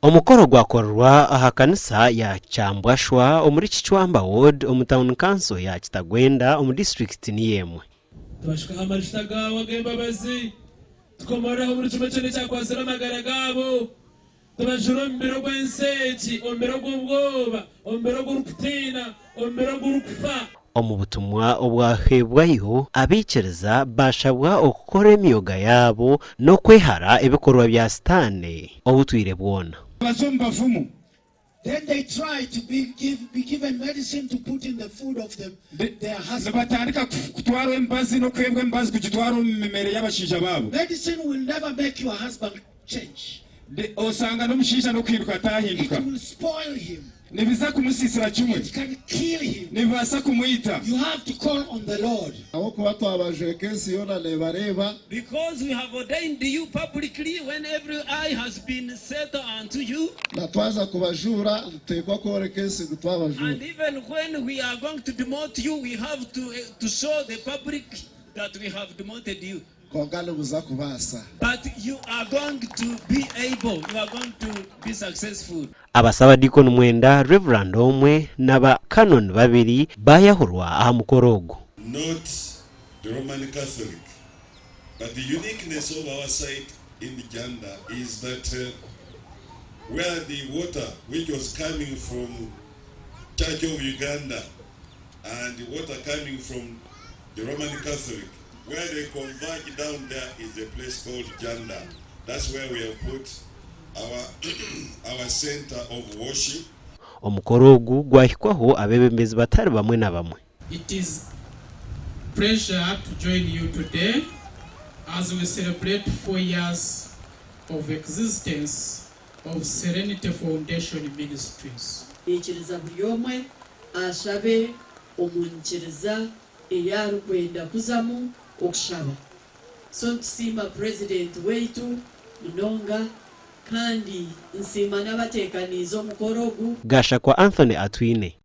Omukoro gwakorerwa aha kanisa ya Kyambwashwa omuri Kicwamba Ward omu Town Council ya Kitagwenda omu disiturikiti niyo emwe. Tubashukaho amajuta gaawe ag'embabazi, tukomororeho buri kimwe kyona ekyakwatsire amagara gaabo. Tubajune omu mubiri ogw'ensi egi, omu mubiri ogw'obwoba, omu mubiri ogurikutiina, omu mubiri ogurikufa. Omu butumwa obwaheebwayo, abaikiriza baashabwa okukora emyoga yaabo n'okwehara ebikorwa bya Sitaane obutwire bwona. Baza omu bafumu. Then they try to be give be given medicine to put in the food of the their husband. Nibatandika kutwarwa emibazi n'okuheebwa emibazi kugitwara omu mimere y'abashaija baabo. Medicine will never make your husband change. Osanga n'omushaija n'okuhinduka ataahinduka. It will spoil him. Nibiza kumusiisira kimwe. It can kill him. Nibibaasa kumwita. You have to call on the Lord. Ahabw'okuba twabajweka ensi yoona neebareeba. Because we have ordained you publicly when every eye has been set unto you. Na twaza kubajuura, nituteekwa kworeka ensi ngu twabajuura. And even when we are going to demote you, we have to, to show the public that we have demoted you. Kwonka nibuza kubaasa. But you are going to be able, you are going to be successful. Abasabadiikoni mwenda, Reverand omwe na ba Canon babiri baayahurwa aha mukoro ogu. Not the Roman Catholic but the uniqueness of our site in Janda is that where the water which was coming from Church of Uganda and the water coming from the Roman Catholic where they converge down there is a place called Janda. That's where we have put our, our center of worship. Omukoro ogu gwahikwaho abeebembezi batari bamwe na bamwe. It is pleasure to join you today as we celebrate 4 years of existence of Serenity Foundation Ministries. Ikiriza buri omwe ashabe omu nyikiriza ei arikwenda kuzamu okushaba. So nitusiima Purezidenti waitu munonga kandi nsiima n'abateekaniize omukoro ogu. Gashakwa Anthony Atwine.